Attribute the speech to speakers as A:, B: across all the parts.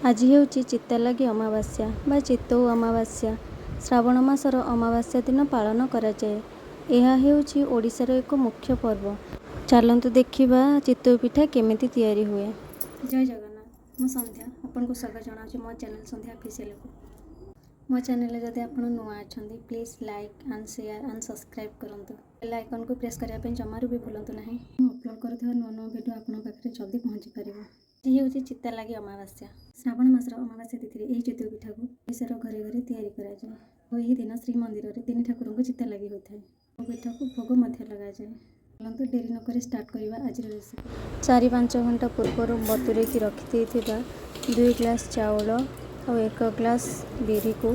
A: ଆଜି ହେଉଛି ଚିତାଲାଗି ଅମାବାସ୍ୟା ବା ଚିତଉ ଅମାବାସ୍ୟା। ଶ୍ରାବଣ ମାସର ଅମାବାସ୍ୟା ଦିନ ପାଳନ କରାଯାଏ। ଏହା ହେଉଛି ଓଡ଼ିଶାର ଏକ ମୁଖ୍ୟ ପର୍ବ। ଚାଲନ୍ତୁ ଦେଖିବା ଚିତଉ ପିଠା କେମିତି ତିଆରି ହୁଏ। ଜୟ ଜଗନ୍ନାଥ, ମୁଁ ସନ୍ଧ୍ୟା ଆପଣଙ୍କୁ ସ୍ୱାଗତ ଜଣାଉଛି ମୋ ଚ୍ୟାନେଲ୍ ସନ୍ଧ୍ୟା ଅଫିସିଆଲକୁ। ମୋ ଚ୍ୟାନେଲରେ ଯଦି ଆପଣ ନୂଆ ଅଛନ୍ତି, please like and share and subscribe କରନ୍ତୁ। ବେଲ୍ ଆଇକନ୍କୁ ପ୍ରେସ୍ କରିବା ପାଇଁ ଜମାରୁ ବି ଭୁଲନ୍ତୁ ନାହିଁ। ମୁଁ ଅପଲୋଡ଼ କରୁଥିବା ନୂଆ ନୂଆ ଭିଡ଼ିଓ ଆପଣଙ୍କ ପାଖରେ ଜଲ୍ଦି ପହଞ୍ଚି ପାରିବ। ଆଜି ହେଉଛି ଚିତାଲାଗି ଅମାବାସ୍ୟା। ଶ୍ରାବଣ ମାସର ଅମାବାସ୍ୟା ତିଥିରେ ଏହି ଚିତଉ ପିଠାକୁ ଓଡ଼ିଶାର ଘରେ ଘରେ ତିଆରି କରାଯାଏ ଓ ଏହି ଦିନ ଶ୍ରୀମନ୍ଦିରରେ ତିନି ଠାକୁରଙ୍କୁ ଚିତା ଲାଗି ହୋଇଥାଏ ଓ ପିଠାକୁ ଭୋଗ ମଧ୍ୟ ଲଗାଯାଏ। ଚାଲନ୍ତୁ, ଡେରି ନକରି ଷ୍ଟାର୍ଟ କରିବା ଆଜିର ରେସିପି। 4-5 ଘଣ୍ଟା ପୂର୍ବରୁ ବତୁରେଇକି ରଖିଦେଇଥିବା 2 ଗ୍ଲାସ୍ ଚାଉଳ ଆଉ 1 ଗ୍ଲାସ୍ ବିରିକୁ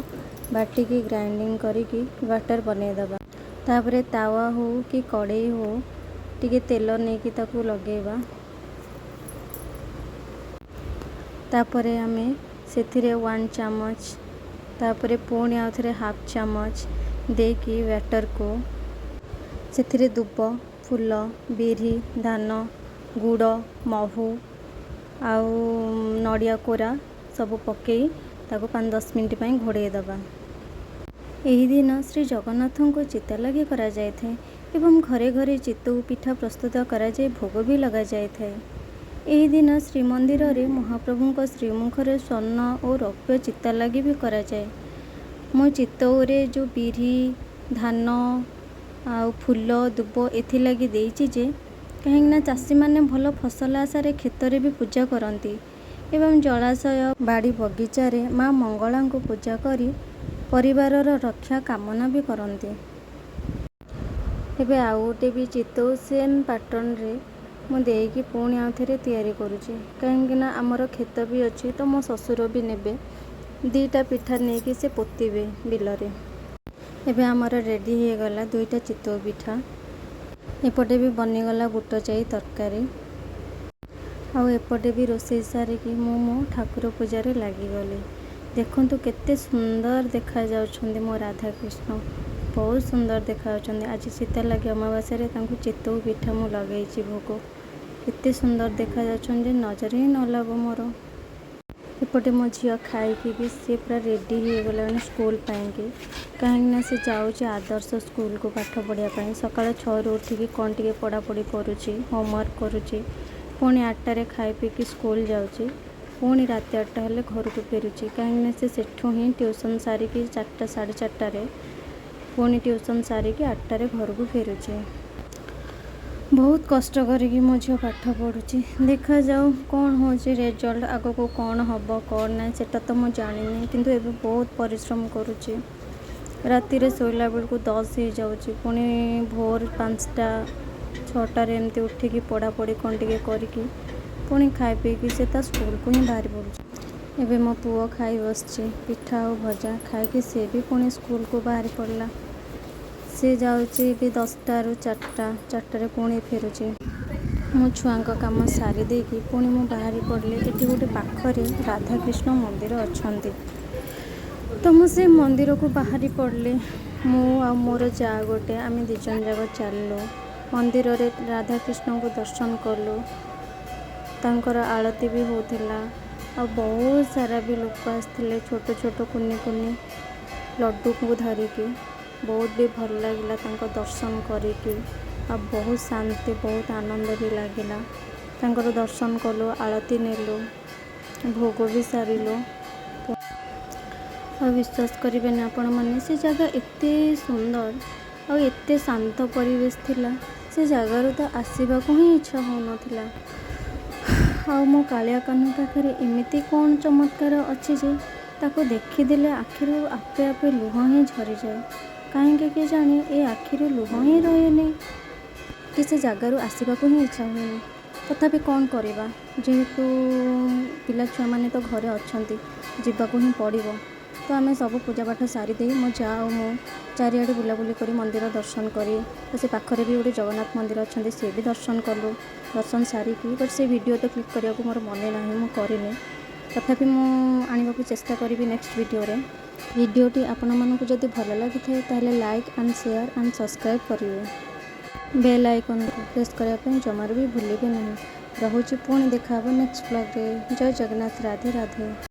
A: ବାଟିକି ଗ୍ରାଇଣ୍ଡିଙ୍ଗ କରିକି ବାଟର ବନେଇଦେବା। ତାପରେ ତାୱା ହଉ କି କଡ଼େଇ ହଉ, ଟିକେ ତେଲ ନେଇକି ତାକୁ ଲଗେଇବା। ତାପରେ ଆମେ ସେଥିରେ 1 ଚାମଚ, ତାପରେ ପୁଣି ଆଉ ଥରେ ହାଫ୍ ଚାମଚ ଦେଇକି ବ୍ୟାଟରକୁ ସେଥିରେ ଦୁବ, ଫୁଲ, ବିରି, ଧାନ, ଗୁଡ଼, ମହୁ ଆଉ ନଡ଼ିଆ କୋରା ସବୁ ପକାଇ ତାକୁ 5-10 ମିନିଟ୍ ପାଇଁ ଘୋଡ଼େଇ ଦେବା। ଏହି ଦିନ ଶ୍ରୀ ଜଗନ୍ନାଥଙ୍କୁ ଚିତାଲାଗି କରାଯାଇଥାଏ ଏବଂ ଘରେ ଘରେ ଚିତଉ ପିଠା ପ୍ରସ୍ତୁତ କରାଯାଇ ଭୋଗ ବି ଲଗାଯାଇଥାଏ। ଏହି ଦିନ ଶ୍ରୀମନ୍ଦିରରେ ମହାପ୍ରଭୁଙ୍କ ଶ୍ରୀମୁଖରେ ସ୍ୱର୍ଣ୍ଣ ଓ ରୌପ୍ୟ ଚିତାଲାଗି ବି କରାଯାଏ। ମୁଁ ଚିତଉରେ ଯେଉଁ ବିରି, ଧାନ ଆଉ ଫୁଲ, ଦୁବ ଏଥିଲାଗି ଦେଇଛି ଯେ କାହିଁକିନା ଚାଷୀମାନେ ଭଲ ଫସଲ ଆଶାରେ କ୍ଷେତରେ ବି ପୂଜା କରନ୍ତି ଏବଂ ଜଳାଶୟ, ବାଡ଼ି ବଗିଚାରେ ମା ମଙ୍ଗଳାଙ୍କୁ ପୂଜା କରି ପରିବାରର ରକ୍ଷା କାମନା ବି କରନ୍ତି। ଏବେ ଆଉ ଗୋଟେ ବି ଚିତଉ ସେମ୍ ପାଟର୍ନରେ ମୁଁ ଦେଇକି ପୁଣି ଆଉ ଥରେ ତିଆରି କରୁଛି, କାହିଁକିନା ଆମର କ୍ଷେତ ବି ଅଛି ତ ମୋ ଶ୍ୱଶୁର ବି ନେବେ। ଦୁଇଟା ପିଠା ନେଇକି ସେ ପୋତିବେ ବିଲରେ। ଏବେ ଆମର ରେଡ଼ି ହେଇଗଲା ଦୁଇଟା ଚିତଉ ପିଠା। ଏପଟେ ବି ବନିଗଲା ବୁଟ ଯାଇ ତରକାରୀ। ଆଉ ଏପଟେ ବି ରୋଷେଇ ସାରିକି ମୁଁ ମୋ ଠାକୁର ପୂଜାରେ ଲାଗିଗଲି। ଦେଖନ୍ତୁ, କେତେ ସୁନ୍ଦର ଦେଖାଯାଉଛନ୍ତି ମୋ ରାଧାକୃଷ୍ଣ। ବହୁତ ସୁନ୍ଦର ଦେଖାଯାଉଛନ୍ତି। ଆଜି ଚିତାଲାଗି ଅମାବାସ୍ୟାରେ ତାଙ୍କୁ ଚିତଉ ପିଠା ମୁଁ ଲଗେଇଛି ଭୋଗ। କେତେ ସୁନ୍ଦର ଦେଖାଯାଉଛନ୍ତି ଯେ ନଜର ହିଁ ନ ଲାଗୁ ମୋର। ଏପଟେ ମୋ ଝିଅ ଖାଇକି ବି ସିଏ ପୁରା ରେଡ଼ି ହେଇଗଲାଣି ସ୍କୁଲ ପାଇଁକି, କାହିଁକିନା ସେ ଯାଉଛି ଆଦର୍ଶ ସ୍କୁଲକୁ ପାଠ ପଢ଼ିବା ପାଇଁ। ସକାଳ 6ରୁ ଉଠିକି କ'ଣ ଟିକେ ପଢ଼ାପଢ଼ି କରୁଛି, ହୋମୱାର୍କ କରୁଛି। ପୁଣି 8ଟାରେ ଖାଇ ପିଇକି ସ୍କୁଲ ଯାଉଛି। ପୁଣି ରାତି 8ଟା ହେଲେ ଘରକୁ ଫେରୁଛି, କାହିଁକିନା ସେ ସେଠୁ ହିଁ ଟ୍ୟୁସନ୍ ସାରିକି 4ଟା 4:30ରେ ପୁଣି ଟ୍ୟୁସନ୍ ସାରିକି 8ଟାରେ ଘରକୁ ଫେରୁଛି। ବହୁତ କଷ୍ଟ କରିକି ମୋ ଝିଅ ପାଠ ପଢ଼ୁଛି। ଦେଖାଯାଉ କ'ଣ ହେଉଛି ରେଜଲ୍ଟ, ଆଗକୁ କ'ଣ ହେବ କ'ଣ ନାହିଁ ସେଟା ତ ମୁଁ ଜାଣିନି, କିନ୍ତୁ ଏବେ ବହୁତ ପରିଶ୍ରମ କରୁଛି। ରାତିରେ ଶୋଇଲା ବେଳକୁ 10 ହେଇଯାଉଛି। ପୁଣି ଭୋର 5ଟା 6ଟାରେ ଏମିତି ଉଠିକି ପଢ଼ାପଢ଼ି କ'ଣ ଟିକେ କରିକି ପୁଣି ଖାଇ ପିଇକି ସେ ତା ସ୍କୁଲକୁ ହିଁ ବାହାରି ପଡ଼ୁଛି। ଏବେ ମୋ ପୁଅ ଖାଇ ବସିଛି। ପିଠା ଆଉ ଭଜା ଖାଇକି ସେ ବି ପୁଣି ସ୍କୁଲକୁ ବାହାରି ପଡ଼ିଲା। ସେ ଯାଉଛି ଏବେ 10ଟାରୁ 4ଟା, 4ଟାରେ ପୁଣି ଫେରୁଛି। ମୁଁ ଛୁଆଙ୍କ କାମ ସାରି ଦେଇକି ପୁଣି ମୁଁ ବାହାରି ପଡ଼ିଲି। ଏଠି ଗୋଟେ ପାଖରେ ରାଧାକୃଷ୍ଣ ମନ୍ଦିର ଅଛନ୍ତି ତ ମୁଁ ସେ ମନ୍ଦିରକୁ ବାହାରି ପଡ଼ିଲି। ମୁଁ ଆଉ ମୋର ଯା ଗୋଟେ, ଆମେ ଦୁଇ ଜଣ ଯାକ ଚାଲିଲୁ। ମନ୍ଦିରରେ ରାଧାକୃଷ୍ଣଙ୍କୁ ଦର୍ଶନ କଲୁ। ତାଙ୍କର ଆଳତି ବି ହେଉଥିଲା ଆଉ ବହୁତ ସାରା ବି ଲୋକ ଆସିଥିଲେ, ଛୋଟ ଛୋଟ କୁନି କୁନି ଲଡ଼ୁକୁ ଧରିକି। ବହୁତ ବି ଭଲ ଲାଗିଲା ତାଙ୍କ ଦର୍ଶନ କରିକି ଆଉ ବହୁତ ଶାନ୍ତି, ବହୁତ ଆନନ୍ଦ ବି ଲାଗିଲା। ତାଙ୍କର ଦର୍ଶନ କଲୁ, ଆଳତି ନେଲୁ, ଭୋଗ ବି ସାରିଲୁ। ଆଉ ବିଶ୍ୱାସ କରିବେନି ଆପଣମାନେ, ସେ ଜାଗା ଏତେ ସୁନ୍ଦର ଆଉ ଏତେ ଶାନ୍ତ ପରିବେଶ ଥିଲା, ସେ ଜାଗାରୁ ତ ଆସିବାକୁ ହିଁ ଇଚ୍ଛା ହେଉନଥିଲା। ଆଉ ମୋ କାଳିଆ କାହ୍ନୁ ପାଖରେ ଏମିତି କ'ଣ ଚମତ୍କାର ଅଛି ଯେ ତାକୁ ଦେଖିଦେଲେ ଆଖିରୁ ଆପେ ଆପେ ଲୁହ ହିଁ ଝରିଯାଏ। କାହିଁକି କେଜାଣି ଏ ଆଖିରୁ ଲୁହ ହିଁ ରହେନି କି ସେ ଜାଗାରୁ ଆସିବାକୁ ହିଁ ଇଚ୍ଛା ହୁଏନି। ତଥାପି କ'ଣ କରିବା, ଯେହେତୁ ପିଲା ଛୁଆମାନେ ତ ଘରେ ଅଛନ୍ତି, ଯିବାକୁ ହିଁ ପଡ଼ିବ। ତ ଆମେ ସବୁ ପୂଜା ପାଠ ସାରିଦେଇ ମୋ ଯା ଆଉ ମୁଁ ଚାରିଆଡ଼େ ବୁଲାବୁଲି କରି, ମନ୍ଦିର ଦର୍ଶନ କରି, ତ ସେ ପାଖରେ ବି ଗୋଟେ ଜଗନ୍ନାଥ ମନ୍ଦିର ଅଛନ୍ତି, ସିଏ ବି ଦର୍ଶନ କଲୁ। ଦର୍ଶନ ସାରିକି, ବଟ୍ ସେ ଭିଡ଼ିଓ ତ କ୍ଲିକ୍ କରିବାକୁ ମୋର ମନେ ନାହିଁ, ମୁଁ କରିନି। ତଥାପି ମୁଁ ଆଣିବାକୁ ଚେଷ୍ଟା କରିବି ନେକ୍ସଟ ଭିଡ଼ିଓରେ। ଭିଡ଼ିଓଟି ଆପଣମାନଙ୍କୁ ଯଦି ଭଲ ଲାଗିଥାଏ, ତାହେଲେ like and share and subscribe କରିବେ। ବେଲ୍ ଆଇକନ୍କୁ ପ୍ରେସ୍ କରିବା ପାଇଁ ଜମାରୁ ବି ଭୁଲିବେ ନାହିଁ। ରହୁଛି, ପୁଣି ଦେଖା ହେବ ନେକ୍ସଟ ବ୍ଲଗ୍ରେ। ଜୟ ଜଗନ୍ନାଥ, ରାଧେ ରାଧେ।